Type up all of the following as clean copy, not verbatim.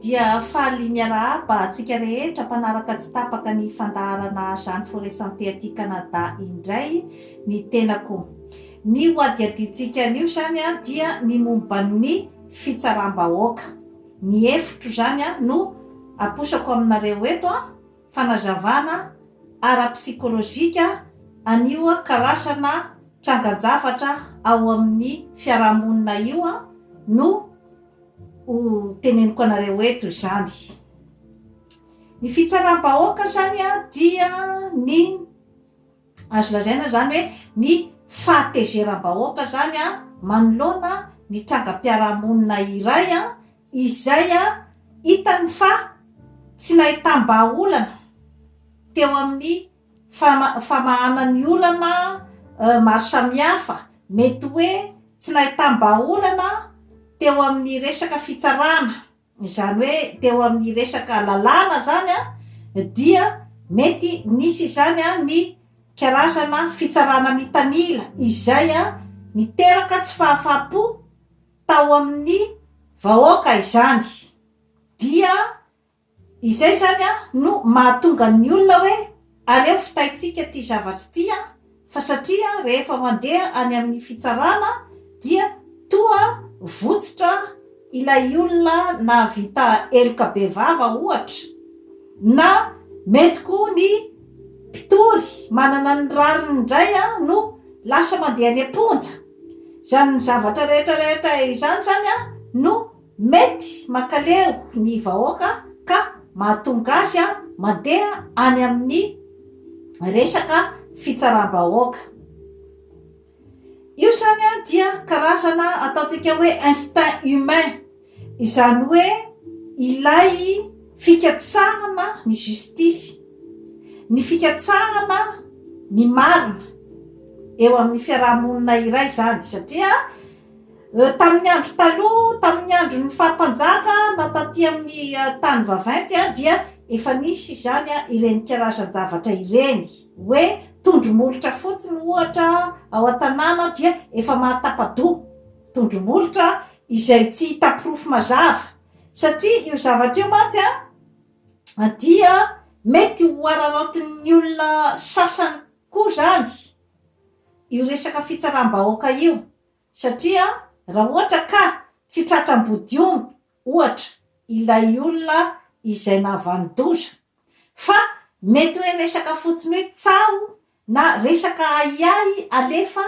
Dia faly miarahaba antsika rehetra mpanaraka tsy tapaka ny fandaharana Jeanne Forêt Santé aty Canada indray ny tenako. Ny ho adihadiantsika anio izany dia ny momba ny fitsaram-bahoaka. Ny hevitro izany no aposako aminareo eto, fanazavana ara-psikolojika an'io karazana trangan-javatra ao amin'ny fiarahamonina io no ho teneniko anareo eto izany. Ny fitsaram-bahoaka izany dia ny azo lazaina izany hoe ny fahatezeram-bahoaka izany manoloana ny trangam-piarahamonina iray izay hitany fa tsy nahitam-bahaolana teo amin'ny famahana ny olana maro samihafa, mety hoe tsy nahitam-bahaolana teo amin'ny resaka fitsarana, izany hoe teo amin'ny resaka lalàna izany dia mety nisy izany ny karazana fitsarana mitanila izay niteraka tsy fahafaham-po tao amin'ny vahoaka izany dia Izay izany no mahatonga ny olona hoe aleo vitaintsika ity zavatra ity fa satria rehefa mandeha any amin'ny fitsarana dia toa votsitra ilay olona nahavita heloka bevava ohatra na mety koa ny mpitory manana ny rariny indray no lasa mandeha any am-ponja. Izany zavatra rehetra rehetra izany izany no Mety mankaleo ny vahoaka ka mahatonga azy mandeha any amin'ny resaka fitsaram-bahoaka. Io izany dia karazana ataontsika hoe instinct humain, izany hoe ilay fikatsahana ny justice, ny fikatsahana ny marina eo amin'ny fiaraha-monina iray izany satria Tamin'ny andro taloha, tamin'ny andron'ny faha-mpanjaka na taty amin'ny tany vaventy dia efa nisy izany ireny karazan-javatra ireny, hoe tondro-molotra fotsiny ohatra ao an-tanàna dia efa mahatapa-doha, tondro-molotra izay tsy hita porofo mazava, satria io zavatra io mantsy dia mety ho araraotin'ny olona sasany koa izany io resaka fitsaram-bahoaka io. Satria raha ohatra ka tsy tratra ambodiomby ohatra ilay olona izay nahavanon-doza, fa mety hoe resaka fotsiny hoe tsaho na resaka ahiahy alefa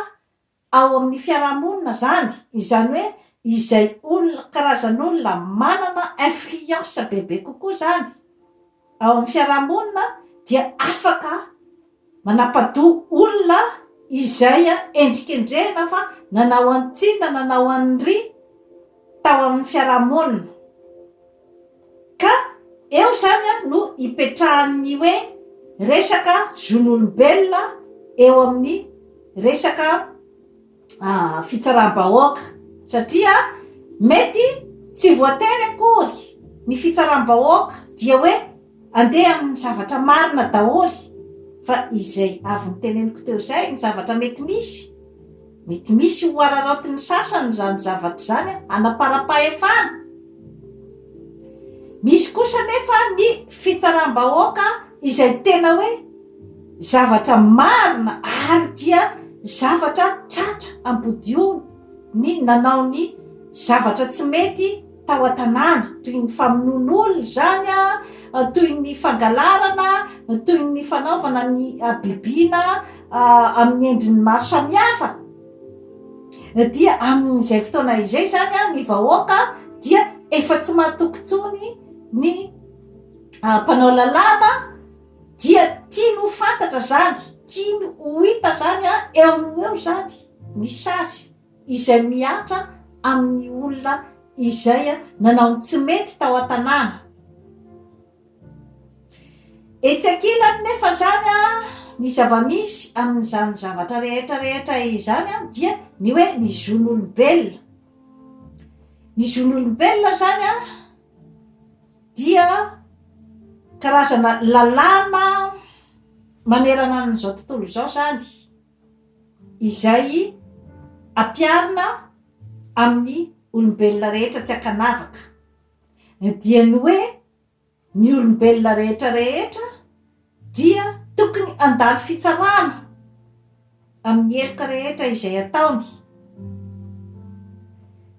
ao amin'ny fiarahamonina izany, izany hoe izay olona, karazan'olona manana influence bebe kokoa izany ao amin'ny fiarahamonina dia afaka Manapa-doha olona izay endrikendrehina fa nanao an'ity na nanao an'iry tao amin'ny fiarahamonina. Ka eo izany no ipetrahan'ny hoe resaka zon'olombelona eo amin'ny resaka fitsaram-bahoaka satria mety tsy voatery akory ny fitsaram-bahoaka dia hoe andeha amin'ny zavatra marina daholo fa izay avy noteneniko teo izay ny zavatra mety misy, mety misy ho araraotin'ny sasany izany zavatra izany hanaparam-pahefana. Misy kosa anefa ny fitsaram-bahoaka izay tena hoe zavatra marina ary dia zavatra tratra ambodiomby ny nanao ny zavatra tsy mety tao an-tanàna, toy ny famonoan'olona izany, toy ny fangalarana, toy ny fanaovana ny habibiana amin'ny endriny maro samihafa. Dia amin'izay fotoana izay izany ny vahoaka dia efa tsy mahatoky intsony ny mpanao lalàna, Dia tiany ho fantatra izany, tiany ho hita izany eo no ho eo izany ny sazy izay mihatra amin'ny olona izay nanao ny tsy mety tao an-tanàna. Etsy ankilany nefa izany ny zava-misy amin'izany zavatra rehetra rehetra izany dia ny hoe ny zon'olombelona. Ny zon'olombelona izany dia karazana lalàna manerana an'izao tontolo izao izany izay ampiharina amin'ny olombelona rehetra tsy ankanavaka. dia ny hoe ny olombelona rehetra rehetra dia tokony handalo fitsarana amin'ny heloka rehetra izay ataony.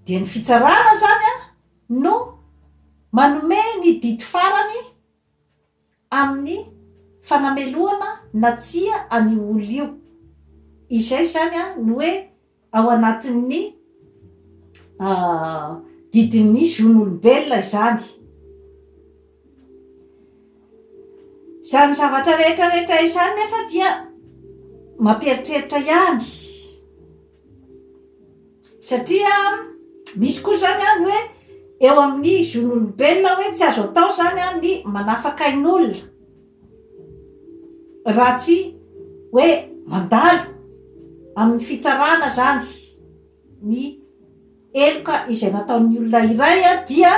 Dia ny fitsarana izany no manome ny didy farany amin'ny fanamelohana na tsia an'io olona io. Izay izany no hoe ao anatin'ny didin'ny zon'olombelona izany. Izany zavatra rehetra rehetra izany nefa dia mampieritreritra ihany satria misy koa izany an ny hoe eo amin'ny zon'olombelona hoe tsy azo atao izany an ny manafaka ain'olona. Raha tsy hoe mandalo amin'ny fitsarana izany ny heloka izay nataon'ny olona iray dia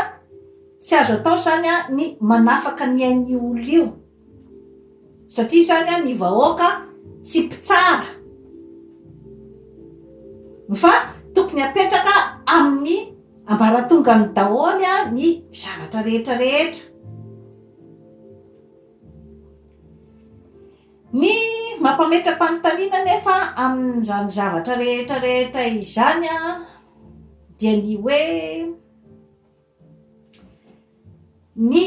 tsy azo atao izany ny manafaka ny ain'io olona io satria izany ny vahoaka tsy mpitsara fa tokony apetraka amin'ny ambaratongany daholo ny zavatra rehetra rehetra. Ny mampametra-panontaniana anefa amin'izany zavatra rehetra rehetra izany dia ny hoe ny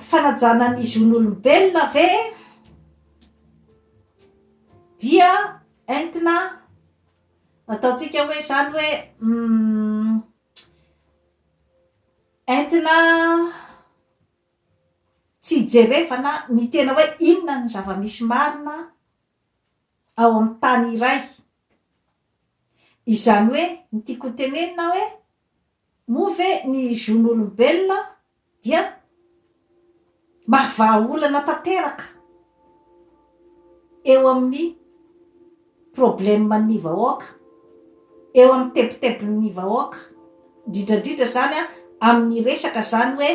fanajana ny zon'olombelona ve dia entina ataontsika hoe izany hoe entina tsy hijerevana ny tena hoe inona ny zava-misy marina ao amin'ny tany iray. Izany hoe ny tiako ho tenenina hoe moa ve ny zon'olombelona dia mahavaha olana tanteraka eo amin'ny problème-n'ny vahoaka, eo amin'ny tebitebin'ny vahoaka, indrindra indrindra izany amin'ny resaka izany hoe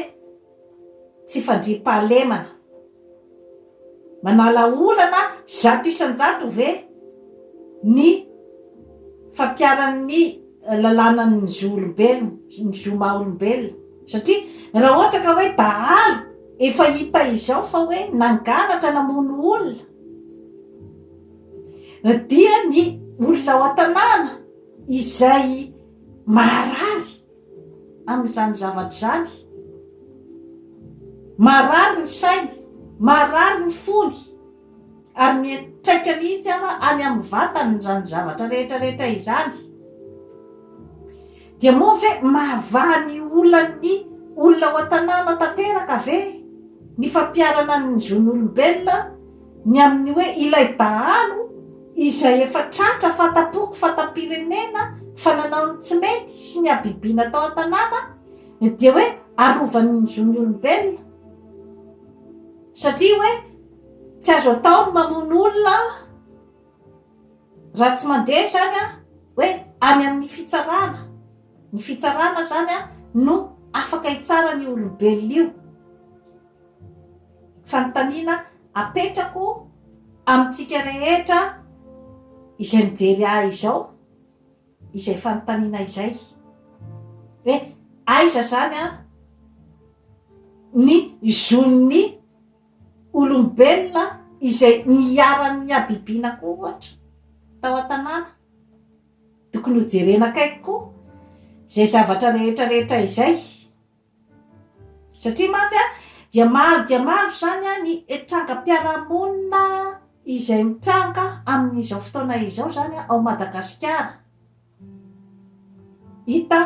tsy fandriampahalemana. Manala olana 100% ve ny fampiharan'ny lalànan'ny zo olombelona, ny zo maha olombelona? Satria raha ohatra ka hoe dahalo efa hita izao fa hoe nangalatra namono olona dia ny olona ao an-tanàna izay marary amin'izany zavatra izany, marary ny sainy, marary ny fony ary miantraika mihitsy ara any amin'ny vatany izany zavatra rehetra rehetra izany. Dia moa ve mahavaha ny olan'ny olona ao an-tanàna tanteraka ve ny fampiharana ny zon'olombelona ny amin'ny hoe ilay dahalo izay efa tratra fanta-poko fanta-pirenena fa nanao ny tsy mety sy ny habibiana tao an-tanàna dia hoe arovany ny zon'ny olombelona satria hoe tsy azo atao ny mamono olona Raha tsy mandeha izany an, hoe any amin'ny fitsarana, ny fitsarana izany an no afaka hitsara an'io olombelona io. Fanontaniana apetrako amintsika rehetra izay mijery ahy izao, izay fanontaniana izay. Hoe aiza izany an ny zon'ny Olombelona izay niharan'ny habibiana koa ohatra tao an-tanàna. Tokony ho jerena akaiky koa izay zavatra rehetra rehetra izay. Satria mantsy dia maro dia maro izany ny trangam-piarahamonina izay mitranga amin'izao fotoana izao izany ao Madagasikara. Hita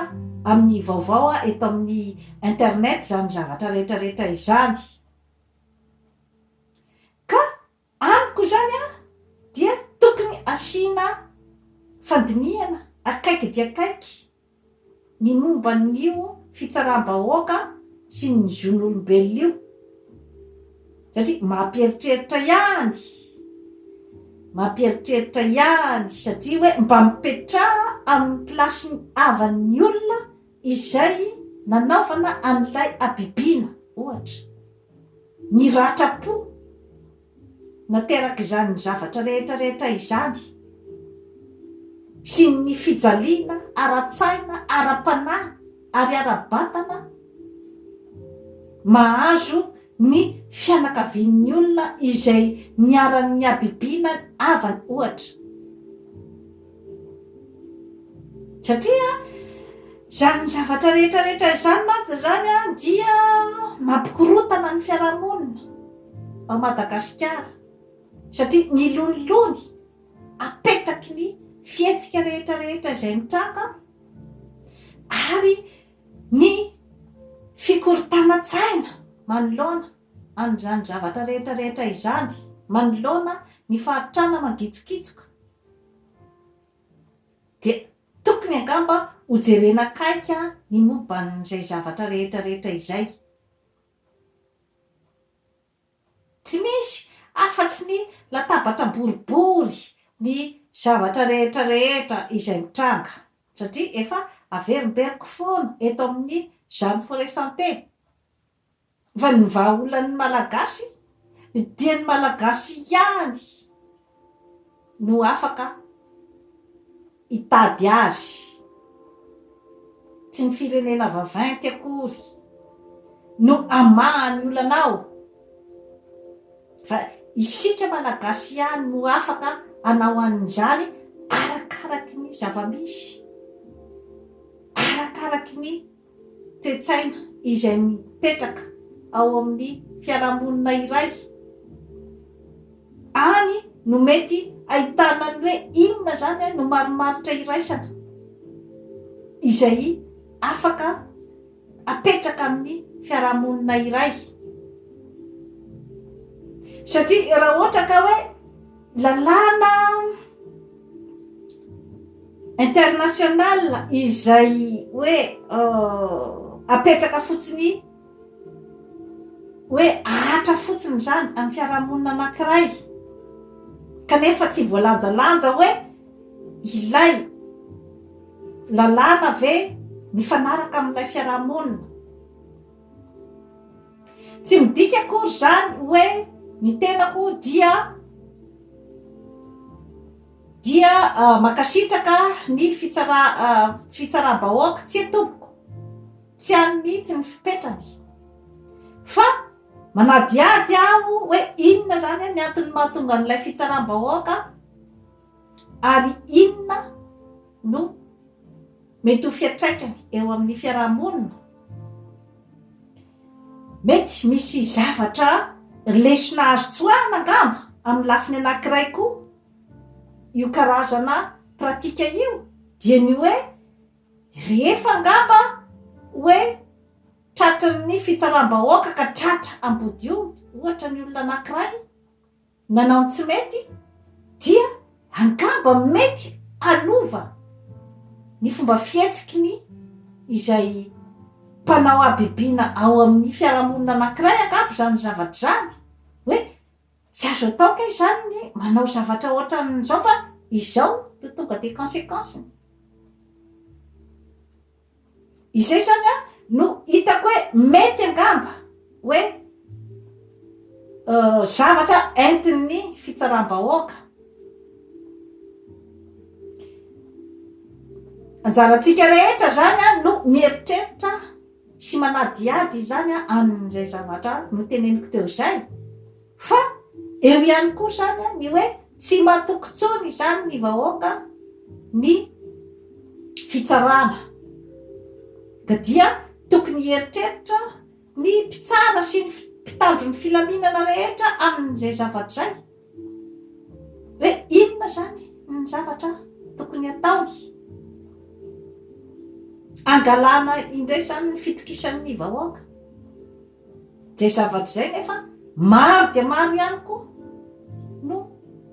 amin'ny vaovao eto amin'ny internet izany zavatra rehetra rehetra izany. Ka amiko izany an, dia tokony asiana fandinihana akaiky dia akaiky ny momba an'io fitsaram-bahoaka sy ny zon'olombelona io, satria mampieritreritra ihany, mampieritreritra ihany satria hoe mba mipetraha amin'ny place-n'ny havan'ny olona izay nanaovana an'ilay habibiana, ohatra, ny ratram-po naterak'izany zavatra rehetra rehetra izany, sy ny fijaliana ara-tsaina, ara-panahy ary ara-batana. mahazo ny fianakavian'ny olona izay niharan'ny habibiana havany ohatra. Satria izany zavatra rehetra rehetra izany mantsy izany dia mampikorontana ny fiarahamonina ao Madagasikara satria ny lonilony apetraky ny fihetsika rehetra rehetra izay mitranga ary ny fikorontanan-tsaina manoloana an'izany zavatra rehetra rehetra izany, manoloana ny fahantrana mangitsokitsoka dia tokony angamba hojerena akaiky ny momba an'izay zavatra rehetra rehetra izay. Tsy misy afa-tsy ny latabatra boribory ny zavatra rehetra rehetra izay mitranga satria efa averimberiko foana eto amin'ny Jeanne Forêt Santé fa ny vahaolan'ny Malagasy dia ny Malagasy ihany no afaka hitady azy. Tsy ny firenena vaventy akory no hamaha ny olana ao fa isika Malagasy ihany no afaka hanao an'izany arakaraky ny zava-misy, arakaraky ny toe-tsaina izay mipetraka ao amin'ny fiarahamonina iray. Any no mety ahitana ny hoe inona izany no marimaritra iraisana izay afaka apetraka amin'ny fiarahamonina iray. Satria raha ohatra ka hoe lalàna international izay hoe apetraka fotsiny hoe ahatra fotsiny izany amin'ny fiarahamonina anankiray kanefa tsy voalanjalanja hoe ilay lalàna ve mifanaraka amin'ilay fiarahamonina. Tsy midika akory izany hoe ny tenako dia dia mankasitraka ny fitsara tsy fitsaram-bahoaka, tsia tompoko. Tsy any mihitsy ny fipetrany. Fa manadihady aho hoe inona izany ny antony mahatonga an'ilay fitsaram-bahoaka ary inona no mety ho fiantraikany eo amin'ny fiaraha-monina. Mety misy zavatra lesona azo tsoahina angamba amin'ny lafiny anankiray koa io karazana pratika io dia ny hoe Rehefa angamba hoe tratran'ny fitsaram-bahoaka ka tratra ambodiomby ohatra ny olona anankiray nanao ny tsy mety dia angamba mety hanova ny fomba fihetsiky ny izay mpanao habibiana ao amin'ny fiarahamonina anankiray angamba izany zavatra izany hoe Tsy azo atao kay izany ny manao zavatra ohatran'izao fa izao no tonga dia consequence-ny. Izay izany an no hitako hoe mety angamba hoe zavatra entin'ny fitsaram-bahoaka. Anjarantsika rehetra izany an no mieritreritra sy manadihady izany amin'izay zavatra noteneniko teo izay fa eo ihany koa izany ny hoe tsy matoky intsony izany ny vahoaka ny fitsarana ka dia tokony hieritreritra ny mpitsara sy ny mpitandro ny filaminana rehetra amin'izay zavatra izay Hoe inona izany ny zavatra tokony hataony? Angalana indray izany ny fitokisan'ny vahoaka. Izay zavatra izay nefa maro dia maro ihany koa no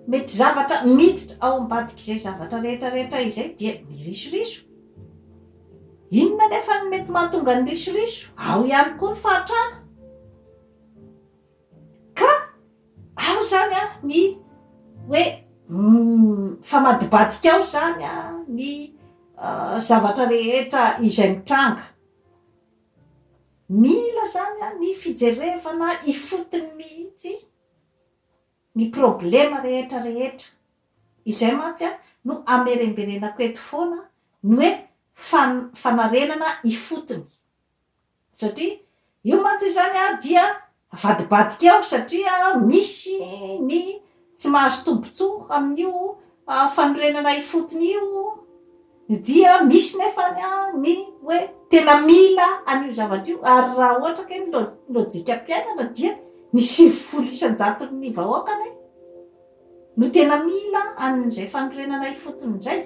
mety zavatra miditra ao ambadik'izay zavatra rehetra rehetra izay dia ny risoriso. Inona nefa no mety mahatonga ny risoriso? Ao ihany koa ny fahantrana. Ka ao izany an ny hoe mifamadibadika ao izany an ny zavatra rehetra izay mitranga. Mila izany an ny fijerevana ifotony mihitsy ny problema rehetra rehetra. Izay mantsy an no amerimberenako eto foana ny hoe fanarenana ifotony. Satria io mantsy ity izany dia avadibadika eo satria misy ny tsy mahazo tombontsoa amin'io fanorenana ifotony io dia misy nefany ny hoe tena mila an'io zavatra io ary raha ohatra kay ny lojikam-piainana dia ny 90 isan-jaton'ny vahoaka anie no tena mila an'izay fanorenana ifotony izay.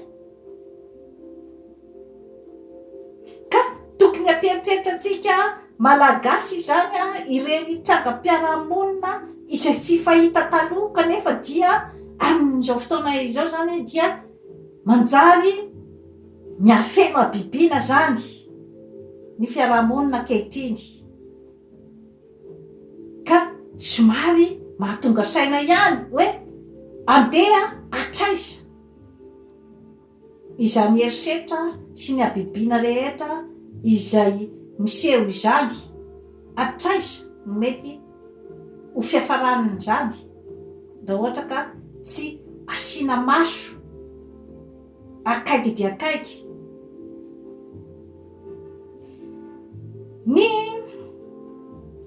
Ka tokony hampieritreritra antsika Malagasy izany ireny trangam-piarahamonina izay tsy fahita taloha kanefa dia amin'izao fotoana izao izany dia manjary mihafeno habibiana izany ny fiarahamonina ankehitriny. Ka somary mahatonga saina ihany hoe andeha hatraiza izany herisetra sy ny habibiana rehetra izay miseho izany, hatraiza no mety ho fiafaran'izany raha ohatra ka tsy asiana maso akaiky dia akaiky. Ny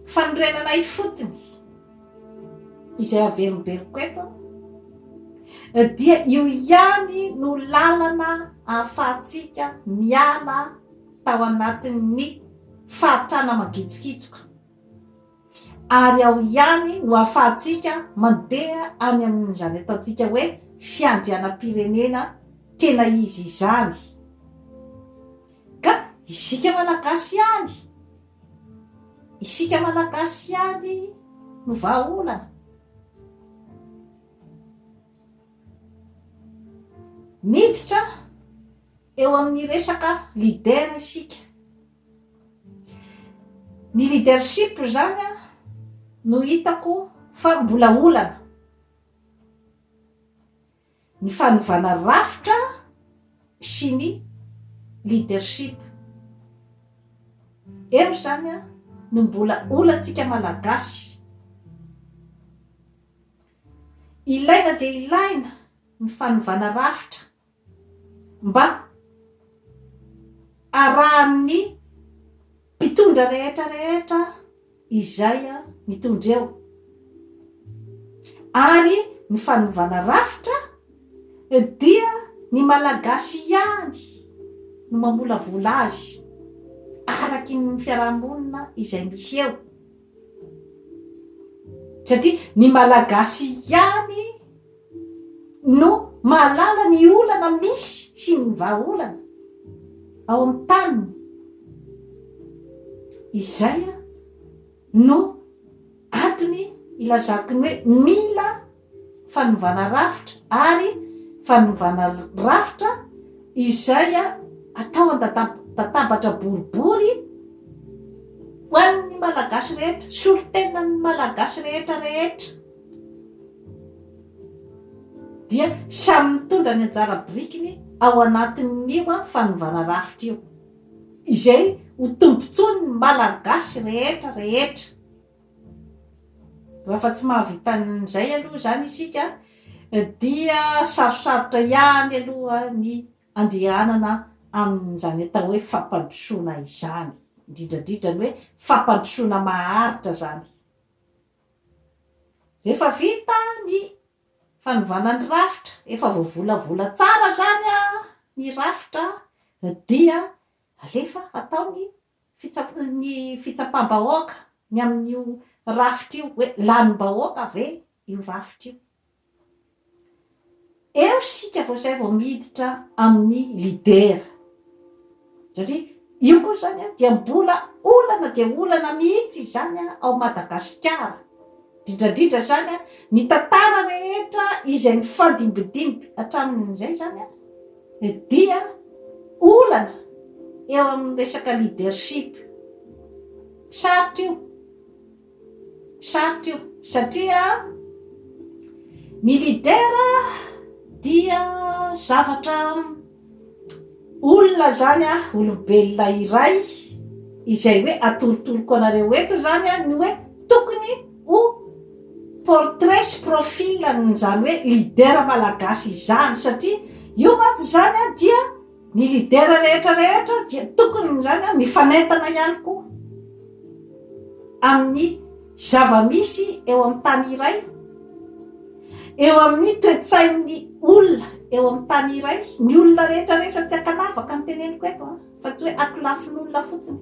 fanorenana ifotony izay averimberiko eto dia io ihany no lalana ahafahantsika miala tao anatin'ny fahatrana mangitsokitsoka. Ary ao ihany no ahafahantsika mandeha any amin'izany ataontsika hoe fiandrianam-pirenena tena izy izany. Ka isika Malagasy ihany, isika Malagasy ihany no vahaolana. Miditra eo amin'ny resaka leader isika. Ny leadership izany no hitako fa mbola olana. Ny fanovana rafitra sy ny leadership. Eo izany no mbola olantsika Malagasy. Ilaina dia ilaina ny fanovana rafitra mba arahan'ny mpitondra rehetra rehetra izay mitondra eo. Ary ny fanovana rafitra dia ny Malagasy ihany no mamolavola azy araky ny fiarahamonina izay misy eo. Satria ny Malagasy ihany no mahalala ny olana misy sy ny vahaolana ao amin'ny taniny. Izay no antony ilazako ny hoe mila fanovana rafitra ary fanovana rafitra izay atao an-databatra boribory ho an'ny Malagasy rehetra, solontenan'ny Malagasy rehetra rehetra dia samy mitondra ny anjara birikiny ao anatin'io fanovana rafitra io, izay ho tombontsoan'ny Malagasy rehetra rehetra. Raha fa tsy mahavita an'izay aloha izany isika dia sarosarotra ihany aloha ny andehanana amin'izany atao hoe fampandrosoana izany, indrindra indrindra ny hoe fampandrosoana maharitra izany. Rehefa vita ny fanovana ny rafitra, efa voavolavola tsara izany ny rafitra dia alefa atao ny ny fitsapam-bahoaka ny amin'io rafitra io hoe lanim-bahoaka ve io rafitra io. Eo isika vao izay vao miditra amin'ny leader satria io koa izany dia mbola olana dia olana mihitsy izany ao Madagasikara, indrindra indrindra izany ny tantara rehetra izay nifandimbidimby hatramin'izay izany dia olana eo amin'ny resaka leadership. Sarotra io, sarotra io satria ny leader dia zavatra olona zany a, olombelona iray izay hoe atorotoroko anareo eto zany a ny hoe tokony ho portrait sy profil an'izany hoe leader malagasy izany satria io mantsy izany a dia ny leader rehetra rehetra dia tokony izany a mifanentana ihany koa. amin'ny zava-misy eo amin'ny tany iray, eo amin'ny toe-tsain'ny olona eo amin'ny tany iray, ny olona rehetra rehetra tsy ankanavaka no teneniko eto an, fa tsy hoe akolafin'olona fotsiny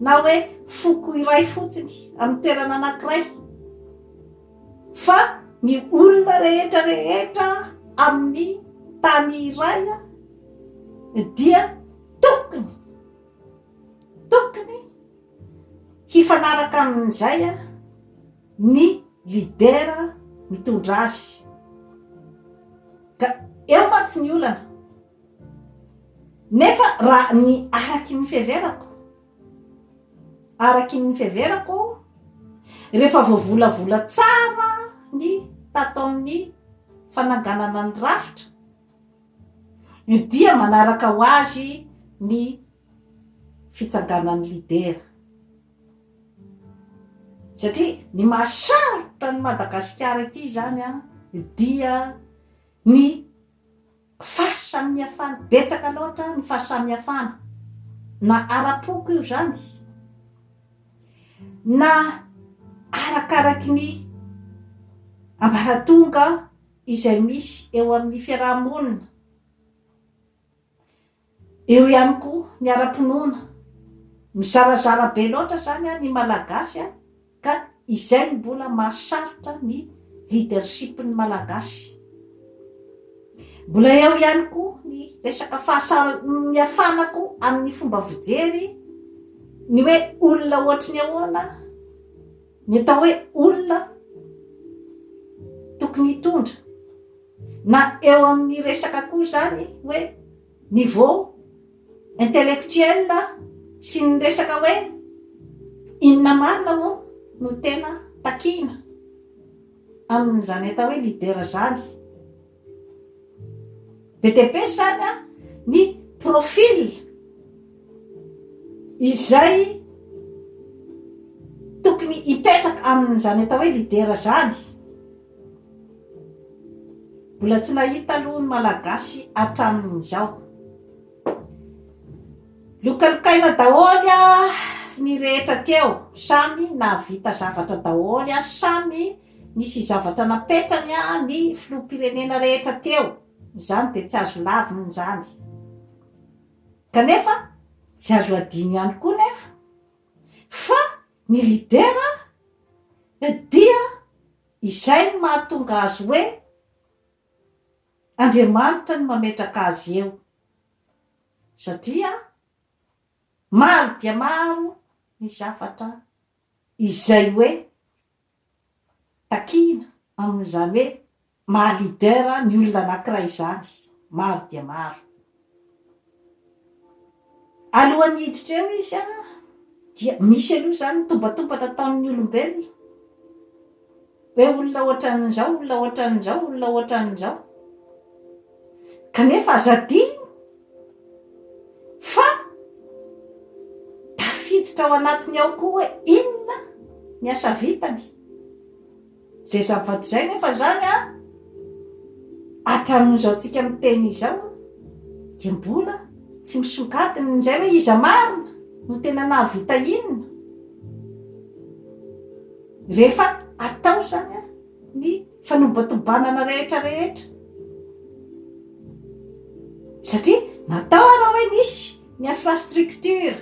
na hoe foko iray fotsiny amin'ny toerana anankiray fa ny olona rehetra rehetra amin'ny tany iray dia tokony tokony hifanaraka amin'izay ny leader mitondra azy. Ka eo mantsy ny olana. Nefa raha ny araky ny fiheverako, araky ny fiheverako, rehefa voavolavola tsara ny tato amin'ny fananganana ny rafitra, dia manaraka ho azy ny fitsanganan'ny leader. Satria ny mahasarotra an'i Madagasikara ity izany dia ny fahasamihafana, betsaka loatra ny fahasamihafana, na ara-poko io izany, na arakaraky ny ambaratonga izay misy eo amin'ny fiaraha-monina. Eo ihany koa ny ara-pinoana. Mizarazara be loatra izany ny Malagasy ka izay no mbola mahasarotra ny leadership-n'ny Malagasy. Mbola eo ihany koa ny resaka fahasamihafana koa amin'ny fomba fijery ny hoe olona ohatry ny ahoana ny atao hoe olona tokony hitondra. Na eo amin'ny resaka koa izany hoe niveau intellectuel sy ny resaka hoe inona marina moa no tena takiana amin'izany atao hoe leader izany. Be dia be izany ny profil izay tokony hipetraka amin'izany atao hoe leader izany. Mbola tsy nahita aloha ny Malagasy hatramin'izao. Lokalokaina daholo ny rehetra teo, samy nahavita zavatra daholo, samy nisy zavatra napetrany ny filoham-pirenena rehetra teo, izany dia tsy azo lavina izany. Kanefa tsy azo adino ihany koa nefa fa ny leader dia izay no mahatonga azy hoe Andriamanitra no mametraka azy eo satria maro dia maro ny zavatra izay hoe takiana amin'izany hoe maha leader ny olona anankiray izany, maro dia maro. Alohan'ny hiditra eo izy dia misy aloha izany ny tombatombana ataon'ny olombelona hoe olona ohatran'izao, olona ohatran'izao, olona ohatran'izao. Kanefa aza adino fa tafiditra ao anatiny ao koa hoe inona ny asa vitany. Izay zavatra izay nefa izany an, hatramin'izao tsika miteny izao dia mbola tsy misongadina indray hoe iza marina no tena nahavita inona. Rehefa atao izany an, ny fanombatombanana rehetra rehetra. Satria natao ara hoe nisy ny infrastructure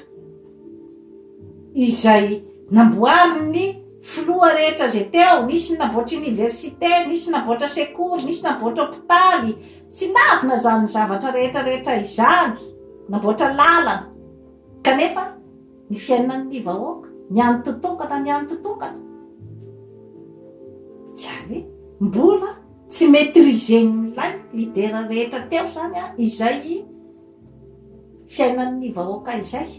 izay namboarin'ny filoha rehetra izay teo, nisy ny namboatra université, nisy namboatra sekoly, nisy namboatra hopitaly, tsy lavina izany zavatra rehetra rehetra izany, namboatra lalana, kanefa ny fiainan'ny vahoaka, ny an'ny totongana, ny an'ny totongana. Izany hoe mbola tsy maitriser-n'ilay leader rehetra teo izany izay fiainan'ny vahoaka izay.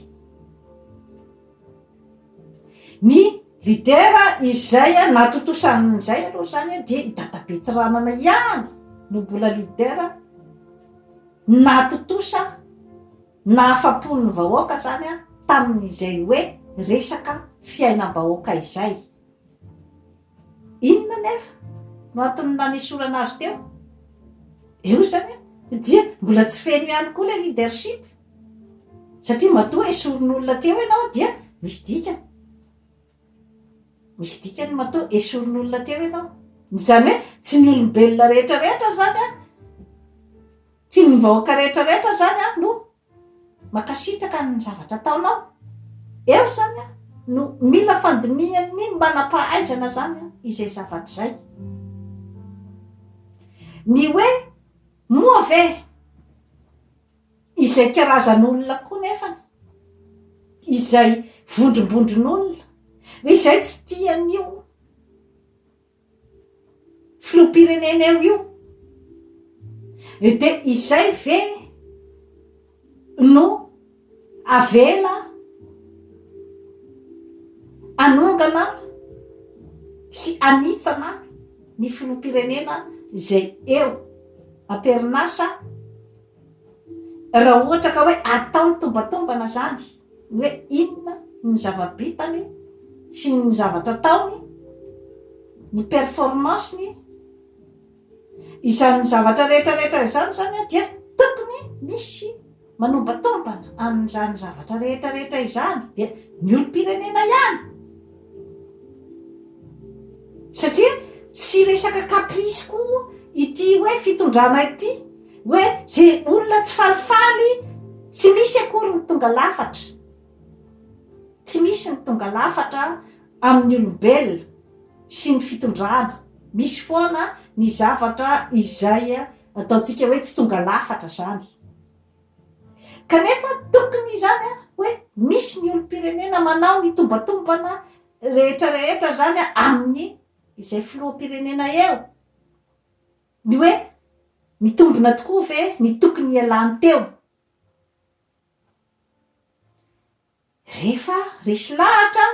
Ny leader izay nahatontosa an'izay aloha izany dia i Dadabe Tsiranana ihany no mbola leader nahatontosa Nahafa-po ny vahoaka izany tamin'izay hoe resaka fiainam-bahoaka izay. Inona anefa no antony nanesorana azy teo? Eo izany dia mbola tsy feno ihany koa ilay leadership satria matoa esorin'olona teo ianao dia misy dikany. Misy dikany matoa esorin'olona teo ianao. Izany hoe tsy ny olombelona rehetra rehetra izany an, tsy ny vahoaka rehetra rehetra izany an no mankasitraka ny zavatra ataonao. Eo izany an no mila fandinihan'ny manam-pahaizana izany an izay zavatra izay. Ny hoe moa ve Izay karazan'olona koa nefany, izay vondrombondron'olona, izay tsy tia an'io filoham-pirenena eo io, dia izay ve no avela hanongana sy hanitsana ny filoham-pirenena izay eo am-perinasa? Raha ohatra ka hoe atao ny tombatombana izany, ny hoe inona ny zava-bitany sy ny zavatra ataony, ny performance-ny, izany zavatra rehetra rehetra izany izany dia tokony misy manombatombana an'izany zavatra rehetra rehetra izany dia ny olom-pirenena ihany. Satria tsy resaka caprice koa ity hoe fitondrana ity, hoe ze olona tsy falifaly tsy misy akory ny tonga lafatra, tsy misy ny tonga lafatra amin'ny olombelona sy ny fitondrana, misy foana ny zavatra izay ataontsika hoe tsy tonga lafatra zany. Kanefa tokony izany hoe misy ny olom-pirenena manao ny tombatombana rehetra rehetra izany amin'ny izay filoham-pirenena eo. Ny hoe mitombina tokoa ve ny tokony hialany teo? Rehefa resy lahatra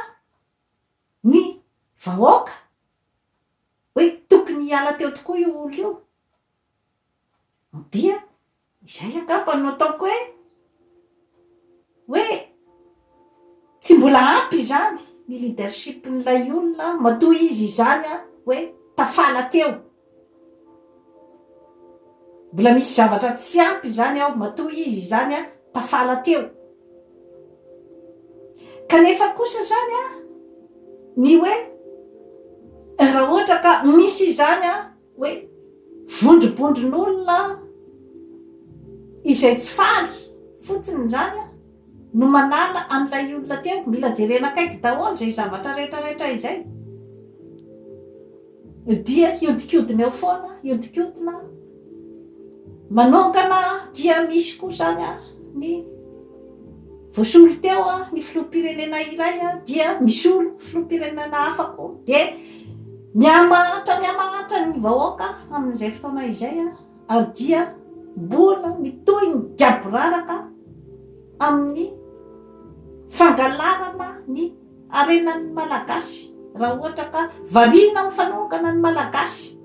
ny vahoaka hoe tokony hiala teo tokoa io olona io dia Izay angamba no ataoko hoe hoe tsy mbola ampy izany ny leadership-n'ilay olona matoa izy izany hoe tafala teo. Mbola misy zavatra tsy ampy izany ao matoa izy izany tafala teo. Kanefa kosa izany ny hoe raha ohatra ka misy izany hoe vondrobondron'olona izay tsy faly fotsiny izany no manala an'ilay olona teo, mila jerena akaiky daholo izay zavatra rehetra rehetra izay, dia hiodikodina eo foana, hiodikodina, manongana dia misy koa izany ny voasolo teo ny filoham-pirenena iray dia misolo filoham-pirenena hafa koa dia Mihamahantra mihamahantra ny vahoaka amin'izay fotoana izay ary dia mbola mitohy ny gaboraraka amin'ny fangalarana ny harenan'ny Malagasy raha ohatra ka variana amin'ny fanongana ny Malagasy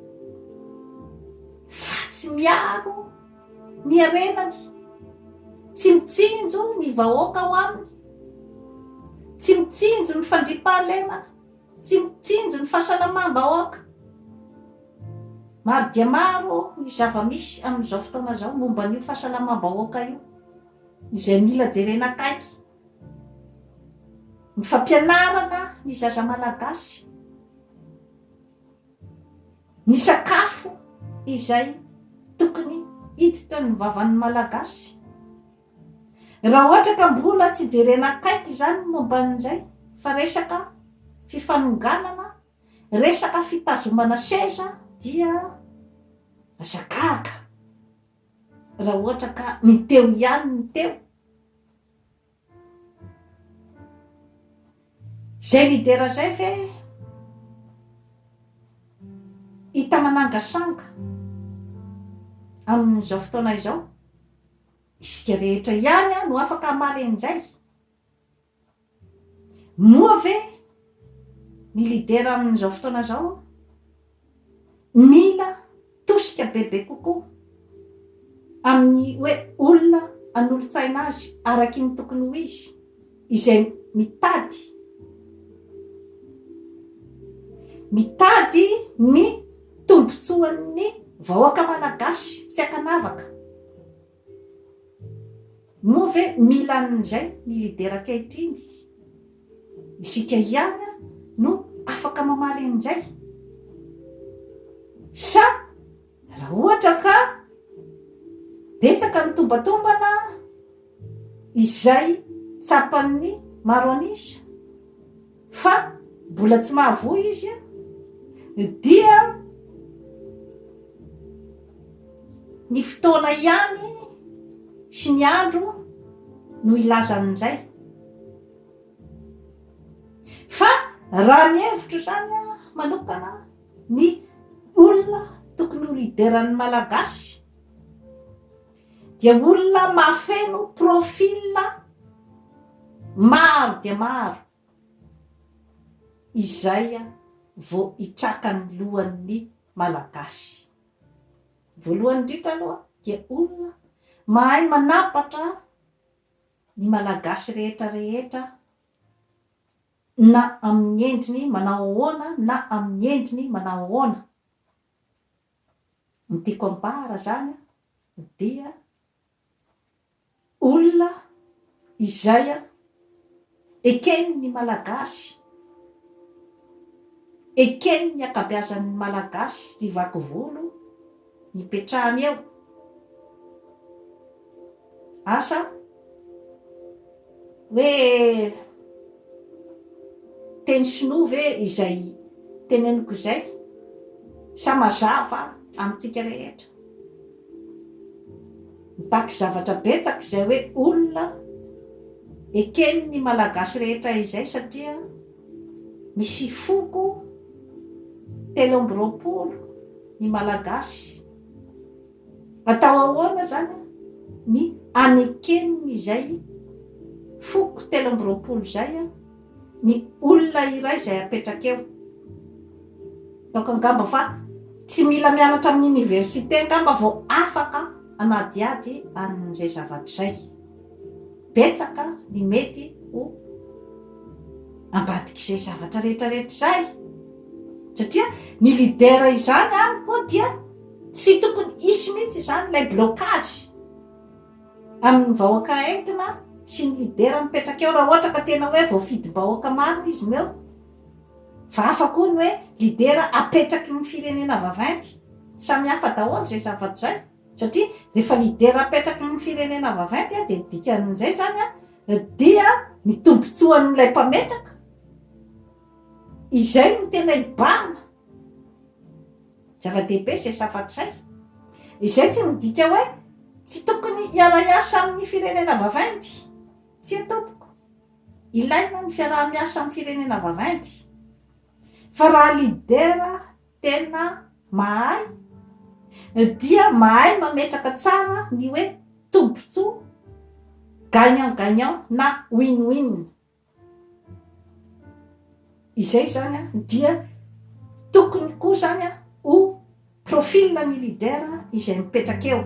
fa tsy miaro ny harenany, tsy mitsinjo ny vahoaka ao aminy, tsy mitsinjo ny fandriampahalemana. Tsy mitsinjo ny fahasalamam-bahoaka. Maro dia maro ny zava-misy amin'izao fotoana izao momba an'io fahasalamam-bahoaka io, izay mila jerena akaiky. Ny fampianarana ny zaza malagasy, ny sakafo izay tokony hiditra ny vavan'ny malagasy. Raha ohatra ka mbola tsy jerena akaiky izany ny momba an'izay fa resaka fifanonganana, resaka fitazomana seza dia aza gaga raha ohatra ka ny teo ihany ny teo. Izay leader izay ve hita manangasanga amin'izao fotoana izao? Isika rehetra ihany no afaka hamaly an'izay. Moa ve ny leader amin'izao fotoana izao mila tosika bebe kokoa amin'ny hoe olona hanolo-tsaina azy araky ny tokony ho izy, izay mitady mitady ny tombontsoan'ny vahoaka malagasy tsy ankanavaka. Moa ve mila an'izay ny leader ankehitriny? Isika ihany no afaka. afaka mamaly an'izay. Sa raha ohatra ka betsaka ny tombatombana izay tsapan'ny maro an'isa fa mbola tsy mahavoa izy dia ny fotoana ihany sy ny andro no hilaza an'izay. Fa raha ny hevitro izany manokana, ny olona tokony ho leader-n'ny Malagasy dia olona mahafeno profil maro dia maro izay vao hitraka ny lohan'ny Malagasy. Voalohany indrindra aloha dia olona mahay manapatra ny Malagasy rehetra rehetra na amin'ny endriny manao ahoana na amin'ny endriny manao ahoana. Ny tiako ambara izany dia olona izay eken'ny Malagasy, eken'ny ankabeazan'ny Malagasy tsy vaky volo nipetrahany eo. Asa hoe teny sinoa ve izay teneniko izay sa mazava amintsika rehetra? Mitaky zavatra betsaka izay hoe olona eken'ny Malagasy rehetra izay satria misy foko 23 ny Malagasy. Atao ahoana izany ny aneken izay foko 23 izay ny olona iray izay apetraka eo? Ataoko angamba fa tsy mila mianatra amin'ny université angamba vao afaka hanadihady an'izay zavatra izay. Betsaka ny mety ho ambadik'izay zavatra rehetra rehetra izay. Satria ny leader izany amiko dia tsy tokony hisy mihitsy izany ilay blocage amin'ny vahoaka entina sy ny leader mipetraka eo raha ohatra ka tena hoe voafidim-bahoaka marina izy no eo. Fa hafa koa ny hoe leader apetraky ny firenena vaventy. Samy hafa daholo izay zavatra izay. Satria rehefa leader apetraky ny firenena vaventy dia ny dikan'izay izany dia ny tombotsoan'ilay mpametraka izay no tena hibahana. Zava-dehibe izay zavatra izay. Izay tsy midika hoe tsy tokony hiara-hiasa amin'ny firenena vaventy. Tsia tompoko. Ilaina ny fiaraha-miasa amin'ny firenena vaventy. Fa raha leader tena mahay dia mahay mametraka tsara ny hoe tombotsoa gagnant gagnant na win win. Izay izany dia tokony koa izany ho profil ny leader izay mipetraka eo.